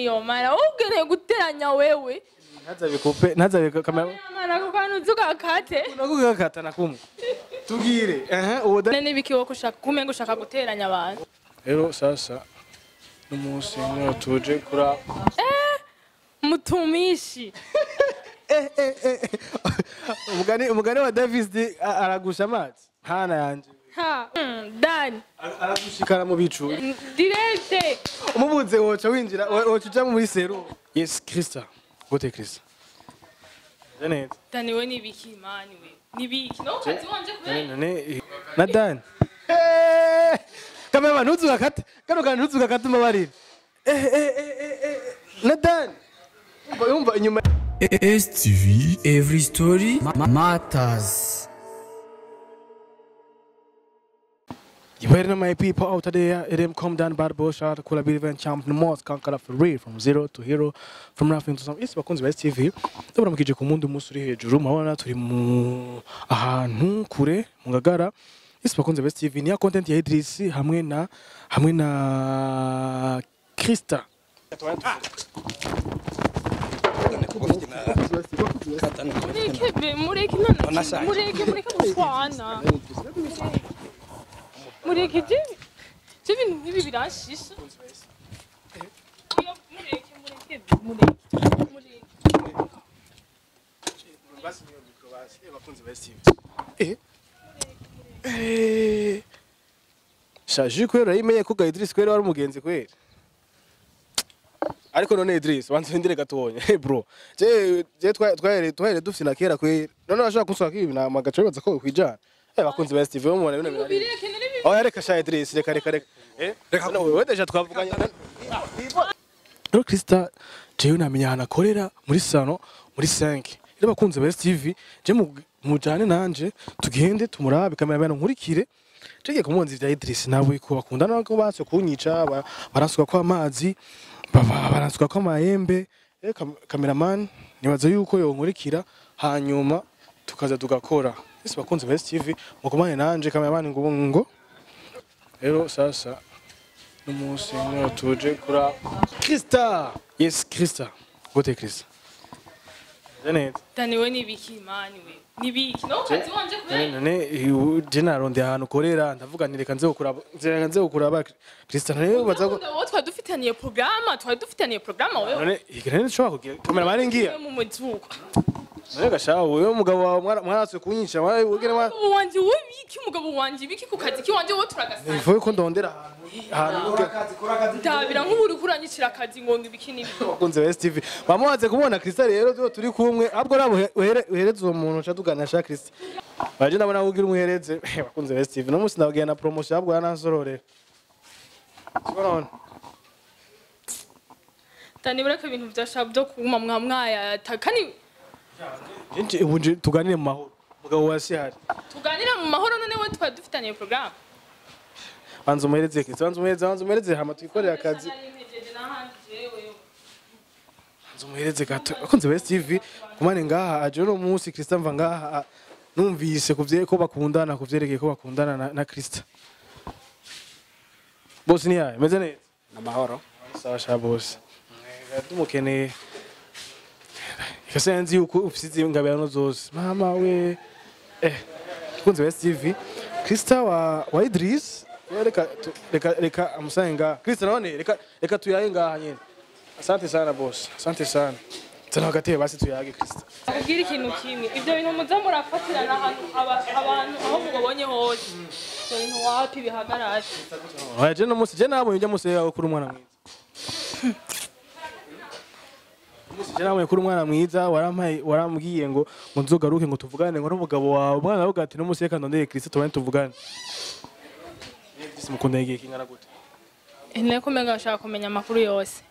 yomara ugeneye guteranya wewe ntazabikupe ntazabikupe kamera mana kuko hano uzugakate nakugakata nakumwe tubwire uwo none nibiki wowe ushaka kumenga ushaka guteranya abantu. Rero sasa n'umunsi niho tuje kura Mutumishi umugani wa Davis aragusha amazi hana yanje ha Dani aragushikara mu bicu direct umubuze woca winjira woca uja muri seru. Yes Krista, gute Krista? Neza. Dani we nibiki mani we nibiki no kazi wanje kubera none na Dani kamera ntuzugakate kano kantu ntuzugakate umabarire na Dani yumva inyuma. STV Every Story Matters. You better know my people out there, it them come down bad bush out, cool be even champ no more conquer for real from zero to hero from nothing to something. Yes, bakunzi ba STV. Ndabona mukije ku mundi umunsi uri hejuru, murabona turi mu ahantu kure mu Ngagara. Yes, bakunzi ba STV ni ya content ya Idris hamwe na Krista. Mureke mureke none mureke mureke gushwana. Mureke je ibintu nk'ibi biranshisha. Mureke mureke mureke mureke. Basi niyo micro basi bakunzi ba STV. Shaje kwera yimenye ko Idris kwera wari umugenzi kwera. Ariko none Idris wanze ndire gatubonye bro. Je twahere dufite na kera kwera. None bashaka kunsuka kibi na magaco bibaza ko kwijana. Bakunzi ba STV mubona bino birari. Oya reka sha Idris reka reka reka. Reka wewe deja twavuganye. Rero Krista jewe namenya ahantu akorera muri sano muri 5. Rero bakunzi ba STV je mujane nanje tugende tumurabe kamera nkurikire. Tugiye kumuonza ivya Idris nawe ko bakundana ko batse kunyica baransuka ko amazi baransuka ko amayembe. Cameraman nibaza yuko yonkurikira hanyuma tukaza tugakora. Ese bakunzi ba STV mukomane nanje cameraman ngo rero sasa n'umunsi niho tuje kura Krista. Yes Krista, gute Krista? Neza. Dani we nibiki mani we nibiki no kazi wanje kubera none je naronde ahantu korera ndavuga nti reka nze gukuraba Krista none baza ko twari dufitaniye programme wewe none igene nshobora kugira cameraman ngiya mu muzuko none gashawe wewe umugabo wawe mwaratswe kunyisha wegere wanje we biki umugabo wanje biki ku kazi ki wanje wowe turagasana ivuye ko ndondera ahantu ndabira nk'uburi kuranyicira akazi ngo ibiki nibi bakunze ba STV bamuhatse kubona Krista rero turi kumwe ahubwo rabo uhereze uwo muntu cha tugana sha Krista baje ndabona kugira umuhereze bakunze ba STV no musi ndabagiye na promotion ahubwo yanansororera sibona Dani bureka ibintu byasha byo kuguma mwamwaya kandi ubu tuganire mu mahoro mugabo wasi hari tuganire mu mahoro none we twari dufitaniye programme banza umuhereze Krista banza umuhereze hama twikorera akazi umuhereze gato akunze ba STV kumane ngaha aje no munsi Krista mva ngaha numvise kuvye ko bakundana kuvyerekeye ko bakundana na Krista. Boss ni yaye meze neza namahoro sawa sha boss tumukeneye kasenzi yuko ufise ingabirano zose mama we kunze ba STV Krista wa Idris reka reka reka amusenga Krista none reka reka tuyaye ngaha nyene. Asante sana boss, asante sana. Tena wakati basi tuyage Krista. Akubwira ikintu kimwe, ibyo bintu muza murafatirana ahantu abantu aho mubonye hose. Ibyo bintu wapi bihagarara. Oya je no musi je nabonye ujya musi yawe kuri umwana mwiza. Musi je nabonye kuri umwana mwiza warampaye warambwiye ngo nzogaruke ngo tuvugane ngo n'umugabo wawe umwana wawe ati no musi reka ndondeye Krista tubane tuvugane. Idris mukunda igihe kingana gute? Nako mega ashaka kumenya amakuru yose.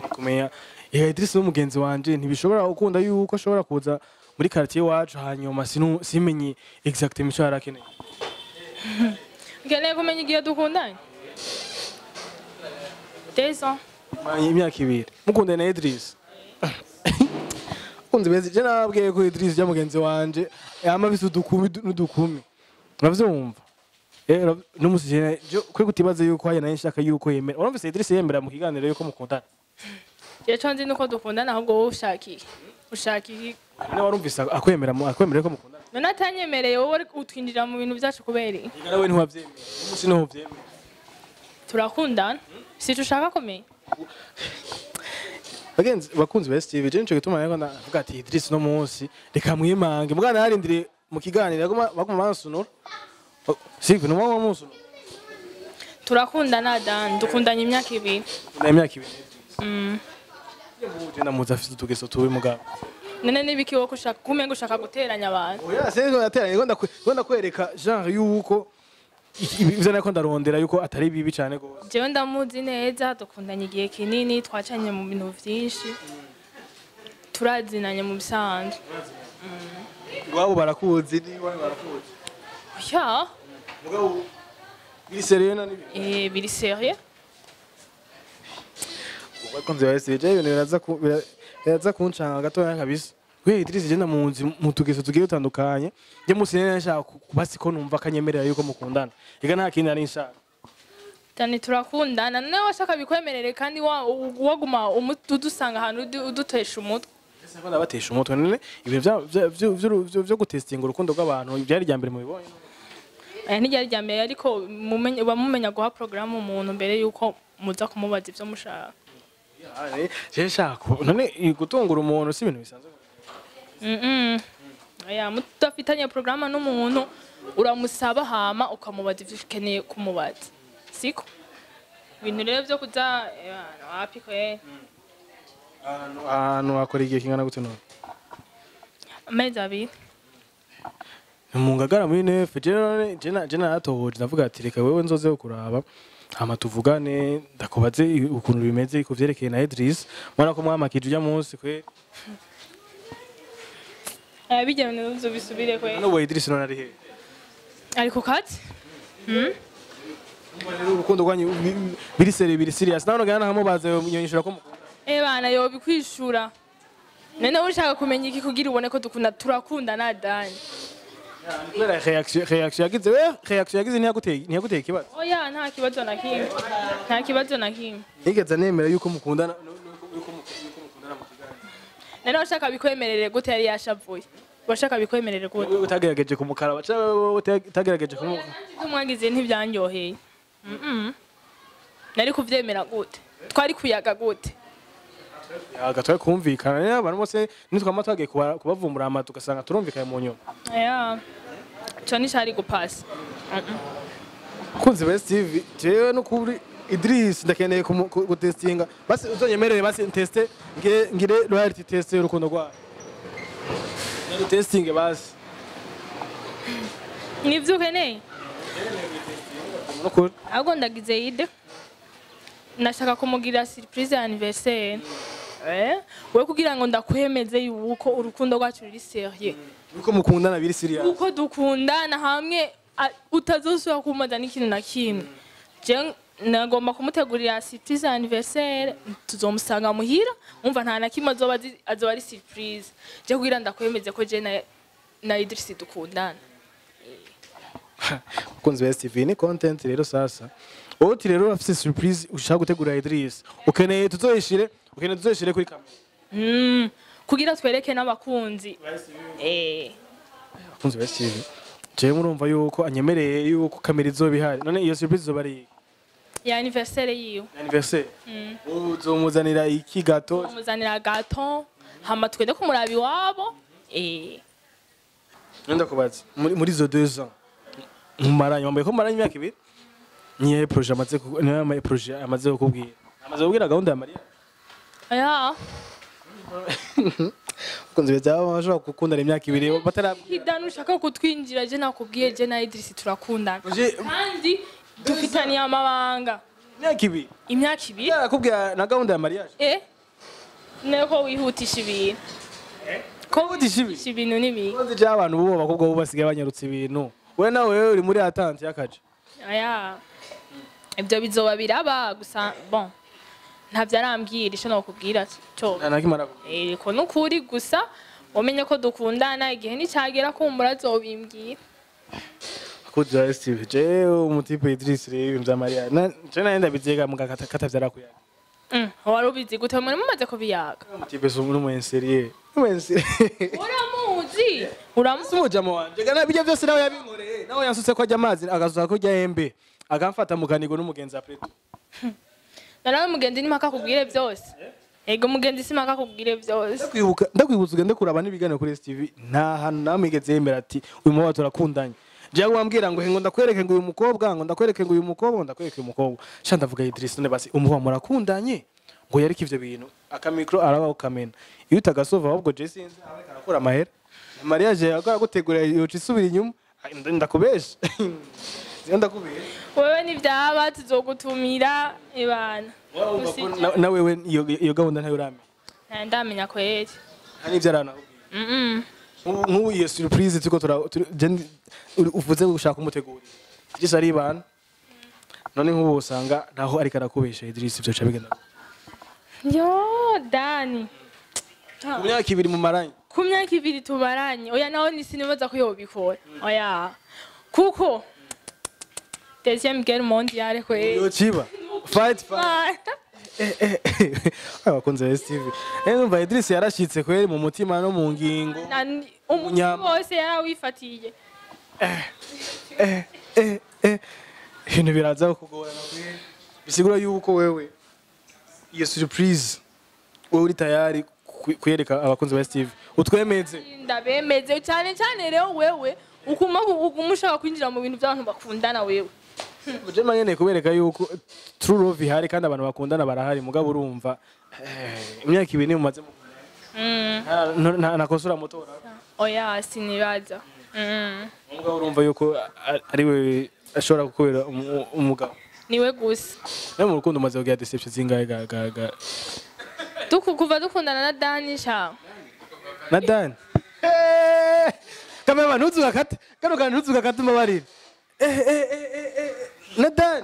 Kumenya Idris n'umugenzi wanje ntibishobora gukunda yuko ashobora kuza muri quartier wacu hanyuma simenye exactement icyo yarakeneye. Nkeneye kumenya igihe dukundanye. 2 ans. Imyaka ibiri. Mukundanye na Idris. Kunze beze je nababwiye ko Idris ya mugenzi wanje yama bise udukumi n'udukumi. Uravyumva? N'umusi je kwe kutibaza yuko haya naye nshaka yuko yemera. Urumvise Idris yemera mu kiganiro yuko mukundana. Jewe nzi nuko dukundana, ahubwo wowe ushakiye ushakiye. None warumvise akwemera akwemera ko mukundana? None atanyemereye, wowe utwinjira mu bintu byacu kubera iki? Ega nawe ntiwavyemeye, umunsi niho uvyemeye. Turakundana, sico ushaka kumenya. Bagenzi bakunzi ba STV, je nico gituma rero ndavuga ati Idris no munsi reka mwimange mugana yarindiriye mu kiganiro baguma bansunura. Sivyo, numwe munsunura. Turakundana Dan, dukundanye imyaka 2. Na imyaka 2. Muje ndamuzi afite utugeso tubi mugabo. None nibiki wowe ushaka kumenga ushaka guteranya abantu? Oya, sinzi yateranye, ngo ndakwereka genre yuko ivyo nako ndarondera yuko atari bibi cane gose. Jewe ndamuzi neza, dukundanye igihe kinini, twacanye mu bintu vyinshi, turazinanye mu bisanzwe. Iwabo barakuzi, n'iwabo barakuzi? Oya. Mugabo biri sérieux na nibi? Eh, biri sérieux. Bakunzi ba STV, je ibintu biraza kuncanga gatoya kabisa. We Idris, je ndamuzi mu tugeso tugiye dutandukanye. Je musi nene nshaka basi ko numva akanyemerera yuko mukundana. Ega nta kindi nari nshaka. Dani, turakundana. None washaka bikwemerere kandi waguma udusanga ahantu udutesha umutwe. Ese ko ndabatesha umutwe? None ibintu vyo gutestinga urukundo rw'abantu byari rya mbere mubibonye? Aya ntiryari rya mbere, ariko bamumenya guha porogaramu umuntu mbere yuko muza kumubaza ivyo mushaka. Je nshaka none gutungura umuntu si ibintu bisanzwe. Oya, mudafitanye porogaramu n'umuntu, uramusaba hama ukamubaza ivyo ukeneye kumubaza, siko? Ibintu rero vyo kuza wapi kwe. Ahantu hakora igihe kingana gute none? Amezi 2. Mu Ngagara muri nefe. Je none je naratohoje, ndavuga ati reka wewe nzoze kuraba hama tuvugane, ndakubaze ukuntu bimeze ku vyerekeye na Idris. Mwana ko mwamakije ujya munsi kwe. Aya bijya bintu bisubire kwe. None uwo Idris none ari he? Ari ku kazi. Umva rero, urukundo rwanyu biri sérieux, biri serious. Nawe nogana nkamubaze yonyishura ko mukunda? Eh bana, yobikwishura. None ushaka kumenya iki kugira ubone ko dukunda? Turakundana Dani. Kubera reaction yagize, we reaction yagize ntiyaguteye ikibazo? Oya, nta kibazo na kimwe, nta kibazo na kimwe. Nigeze nemera yuko mukundana, yuko mukundana mu kiganiro. None washaka bikwemerere gute? Yari yashavuye, washaka bikwemerere gute? Wewe utagerageje kumukaraba cyangwa wewe utagerageje kumu Ibyo mwagize ntibyanyoheye. Nari kuvyemera gute? Twari kuyaga gute? Yaga twari kumvikana rero, abantu bose nitwama twagiye kubavumbura ama tugasanga turumvikanye mu nyuma. Aya ico nicari gupasa. Kunzi ba STV, jewe no kuri Idris ndakeneye gutestinga. Basi uzonyemerere basi nteste, ngire loyalty test y'urukundo rwayo. Ngire testing basi. Nivyo ukeneye? No kuri. Ahubwo ndagize idée, nashaka kumugira surprise ya anniversaire, we kugira ngo ndakwemeze yuko urukundo rwacu ruri sérieux. Uko mukundana biri serious. Uko dukundana hamwe utazosubira kumubaza n'ikintu na kimwe. Je nagomba kumutegurira surprise ya anniversaire, tuzomusanga muhira, umva, nta na kimwe azoba azi, azoba ari surprise. Je kugira ndakwemeze ko je na Idris dukundana. Bakunzi ba STV, ni content rero sasa. Oti rero afise surprise ushaka gutegura Idris. Ukeneye tuzoyishire, ukeneye tuzoyishire kuri kamera. Kugira twereke n'abakunzi. Bakunzi ba STV, jewe murumva yuko anyemereye yuko kamera izoba ihari. None iyo surprise izoba ari iyi? Ya anniversaire yiwe. Anniversaire. Uzomuzanira iki, gâteau? Kumuzanira gâteau, hama twende kumuraba iwabo. Nenda kubaza muri izo 2 ans mumaranye, wambaye ko mumaranye imyaka 2, niyo projet amaze niyo projet amaze kukubwira, amaze kukubwira gahunda ya Maria? Aya. Bakunzi beza, bashobora gukundana imyaka 2 batarabwira. Hidani, ushaka kutwinjira. Je nakubwiye, je na Idris turakundana. Uje- Kandi dufitaniye amabanga. Imyaka 2? Imyaka 2. Yarakubwira na gahunda ya mariage? Niko wihutisha ibintu. Ko Wihutisha ibintu? wihutisha ibintu n'ibintu. Ikibazo cy'abantu b'ubu, abakobwa bo basigaye banyarutse ibintu. We nawe wewe uri muri attente y'akaje. Aya, ibyo bizoba biraba gusa. Bon, ntavyo arambwira, ico nokubwira cyo. Nta na kimwe arakubwira. Ko nukuri gusa umenye ko dukundana, igihe nicagera kumbura azobimbwira. Abakozi ba STV, jewe umutipe Idris rero, ibintu vya mariage na je nawe ndabiziga mugakata katavyara kuyaga. Wari ubizi gute? Muri mumaze kubiyaga? Mutipe so muri mwenserie. Mwenserie. Uramuzi? Uramuzi? Umujama wanje gana bijya byose nawe yabinkoreye. Nawe yansutse ko ajya amazi agazuza ko ajya embe. Akamfata mu kanigo n'umugenzi apreto. Narawe mugenzi ni mpaka kubwire byose. Ego mugenzi si mpaka kubwire byose. Ndakwibuka ndakwibutsa ugende kuraba n'ibiganiro kuri STV nta hantu namwigeze yemera ati uyu muba turakundanye. Jewe wambwira ngo ngo ndakwereke ngo uyu mukobwa ngo ndakwereke ngo uyu mukobwa ndakwereke uyu mukobwa. Sha ndavuga Idris none basi umuba murakundanye ngo yareke ivyo bintu akamikro araba ukamena. Iyo utagasova ahubwo je sinzi abe karakora amahera. Mariage yakora gutegura yoca isubira inyuma ndakubesha. Ndakubesha. Wewe ni vyaba tuzogutumira ibana. Na wewe iyo gahunda ntayo uramenya. Ndamenya kweli. Nta n'ivyo aranakubwira. Nk'ubu iyo surprise turiko uvuze gushaka umutegurira. Idris ari ibana. None nk'ubu usanga naho ariko arakubesha Idris ivyo cabigenda. Yo Dani. Ku myaka ibiri mumaranye. Ku myaka ibiri tumaranye. Oya naho ni sinibaza ko yobikora. Oya. Kuko deuxième guerre mondiale kweli. Yo chiba. Fight fight. Abakunzi ba STV. Numva Idris yarashitse kweli mu mutima no mu ngingo. Umutima wose yarawifatiye. Ibintu biraza kugorana kweli. Bisigura yuko wewe iyo surprise wewe uri tayari kuyereka abakunzi ba STV. Utwemeze. Ndabemeze cyane cyane rero wewe ukuma ugumushaka kwinjira mu bintu by'abantu bakundana wewe. Jema nyene kubereka yuko true love ihari kandi abantu bakundana barahari mugabo urumva imyaka ibiri mumaze mukundana. Nakosura motora. Oya sinibaza. Mugabo urumva yuko ari we ashobora kukubera umugabo. Niwe gusa. Nawe mu rukundo umaze kugira deception zingahe ga Kuva dukundana na Dani sha. Na Dani. Kamera ntuzugakate. Kano kantu ntuzugakate mabarira. Na Dan.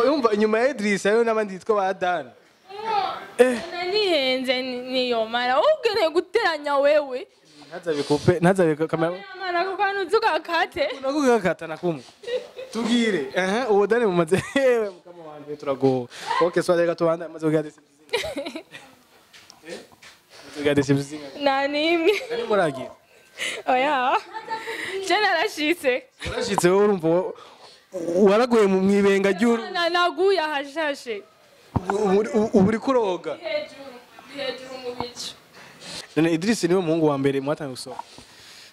Yumva inyuma ya Idris ayo nabandi yitwa ba Dan. Nanihenze niyo mara ugeneye guteranya wewe. Ntazabikupe ntazabika kamera. Mara ko kantu uzugakate. Unakugakata nakumwe. Tugire. Uwo Dani mumaze mukama wanje turago. Okay so reka tubanda amaze kugira deception. Kugira deception. Nani imwe. Nani muragira. Oya. Je narashitse. Urashitse wowe urumva waraguye mu mwibenga ry'uru. Naguye ahashashe. Ubu uri kuroga. Hejuru mu bicu. None Idris niwe muhungu wa mbere mwatangiye gusohoka.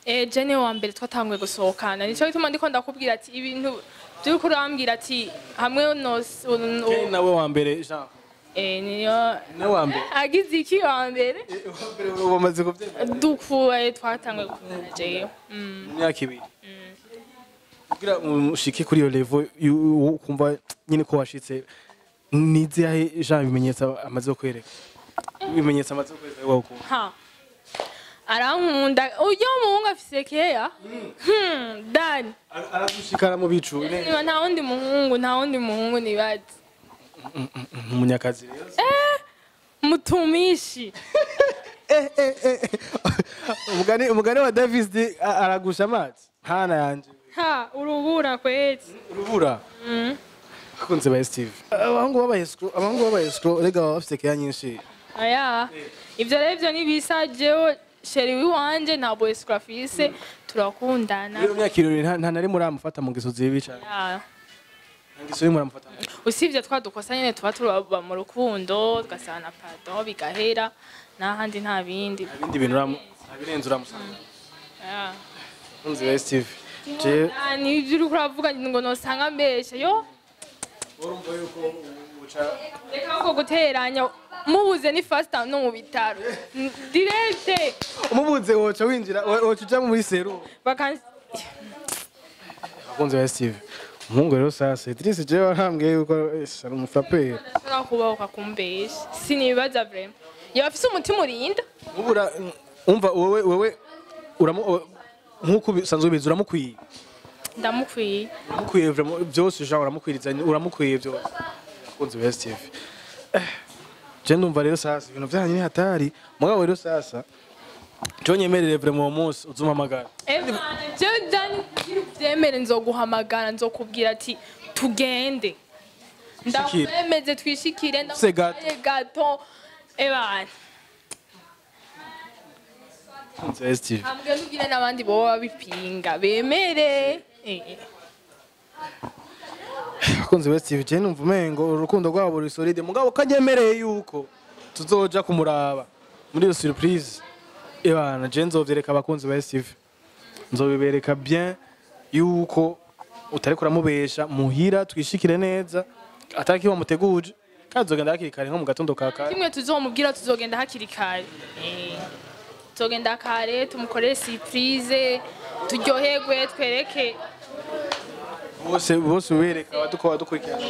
Je niwe wa mbere twatanguye gusohokana. Nico gituma ndiko ndakubwira ati ibintu by'uko urambwira ati hamwe no nawe wa mbere Jean. Niyo nawe wa mbere. Agize iki wa mbere? Wa mbere wamaze kuvyemera. Dukuye twatanguye gukundana jewe. Imyaka ibiri. Kugira ushike kuri iyo level ukumva nyine ko washitse nizihe Jean bimenyetso amaze kwereka. Ibimenyetso amaze kwereka wowe ukumva. Ha. Arankunda uyo muhungu afise keya. Dani. Aragushikara mu bicu. Nta wundi muhungu, nta wundi muhungu nibaze. Umunyakazi rero. Mutumishi. Umugani wa Davis aragusha amazi. Hana yanje. Ha, urubura kwezi. Urubura. Akunze ba STV. Abahungu baba escrow, abahungu baba escrow rega baba bafite keya nyinshi. Aya. Ivyo rero ivyo nibisa jewe sheri wiwanje ntabwo escrow afise turakundana. Iyo myaka ibiri nta nari muramufata mu ngeso zibi cyane. Ngeso yo muramufata. Usivye twadukosa nyene tuba turaba mu rukundo tugasana pardon bigahera nahandi nta bindi. Ibindi bintu urabirenze uramusanga. Akunze ba STV. Je ni ivyo uriko uravuga ngo nosanga mbesha yo. Urumva yuko uca reka ko guteranya mubuze ni fast no mu bitaro. Direct. Umubuze woca winjira woca uja muri seru. Bakan Akunze ba STV. Umuhungu rero sasa Idris je warambwiye yuko ari umufrapper. Ashobora kubaho kumbesha. Sinibaza vraiment. Yaba afise umutima urinda. Ubura umva wewe uramu nkuko bisanzwe bizi uramukwiye. Ndamukwiye. Uramukwiye vraiment byose Jean uramukwiriza uramukwiye byose. Akunze ba STV. Je ndumva rero sasa ibintu byanyu ni hatari. Mugabo rero sasa je nyemerere vraiment uwo munsi uzumpamagara. Je Dani vyemere nzoguhamagara nzokubwira ati tugende. Twishikire. Ndakwemeze twishikire. Se gato. Ndamuhaye gato ebana. Abakunzi ba STV. Hambwe n'ubwire n'abandi boba bipinga bemere. Abakunzi ba STV, je numva umengo urukundo rwabo ruri solide, mugabo ko anyemereye yuko tuzoja kumuraba muri iyo surprise, ebana je nzovyereka abakunzi ba STV, nzobibereka bien yuko utariko uramubesha muhira, twishikire neza ataki wamuteguje, kandi tuzogenda hakiri kare nko mu gatondo ka kare. Kimwe tuzomubwira, tuzogenda hakiri kare. Tuzogenda kare tumukorere surprise, turyoherwe, twereke Bose bose ubereka abaduko badukurikirana.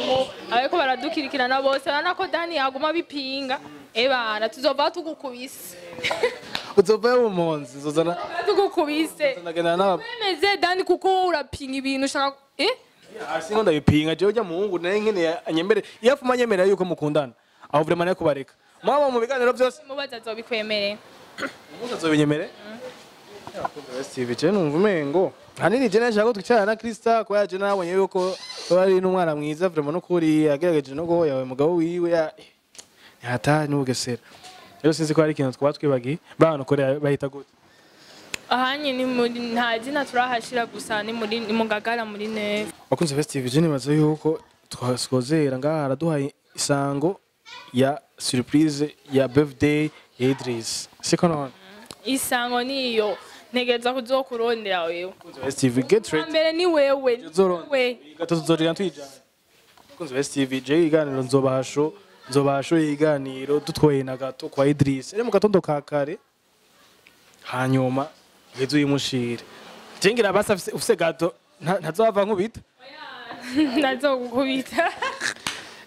Ariko baradukirikirana bose, urabona ko Dani yaguma bipinga. Ebana tuzova tugukubise. Uzovayo mu mpunzi nzozana. Tugukubise. Ndagenda n'aba. Wemeze Dani, kuko wowe urapinga ibintu ushaka. Hasi ngo ndabipinga jewe ujya muhungu nari nkeneye anyemere, iyo afuma anyemerera yuko mukundana aho vraiment nari kubareka mwaba mu biganiro byose. Mubaza azobikwemerera. Umunsi azobinyemere. Steve, je numva umengo hanini je nashaka ko twicarana na Krista kuba yaje, nabonye yuko ari n'umwana mwiza vraiment, n'ukuri yagerageje no guhoya yawe mugabo wiwe ya hatari n'ubugesera. Rero sinzi ko hari ikintu twaba twibagiye bana kore bahita gute. Ahanye ni muri, nta zina turahashira, gusa ni muri, ni mu Ngagara muri neve. Bakunze Festival, je nibaza yuko twasozera ngaha, araduhaye isango ya surprise ya birthday ya Idris, siko none? Isango niyo ntegereza kuzokurondera wewe. Festival, get ready. Mbere ni wewe. We. Gato tuzogenda tuyijana. Bakunze Festival, je iganiro nzobahasho iganiro dutwoye na gato kwa Idris ari mu gatondo ka kare, hanyuma uheze uyimushire. Je ngira basa ufise gato ntazova nkubita. Nazogukubita.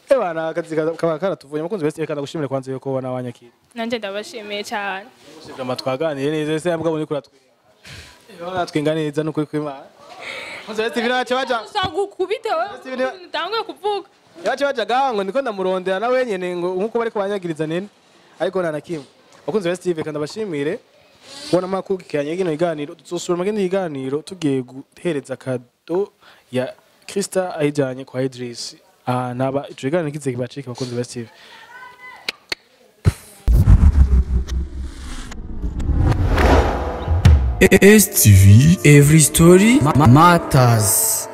Ebana akazi kaba karatuvunye. Mukunzi bese, reka ndagushimire kwanza yuko ubona wanyakira. Nanje ndabashimiye cyane. Usibye twaganiriye neza ese mbwa bone kuratwenga. Natwenga neza nukuri kw'Imana. Mukunzi bese, birace baja. Gusa gukubita wewe utanguye kuvuga. Yace baja gaho ngo niko ndamurondera na wenyene ngo nkuko bariko banyagiriza nene. Ariko nta na kimwe. Bakunzi bese TV, kandi abashimire kubona makukikiranye kino kiganiro. Tuzosubira mu kindi kiganiro tugiye guhereza kado ya Krista ayijanye kwa Idris. Ah, naba ico kiganiro kize kibacike. Bakunzi bese TV. STV Every Story Matters.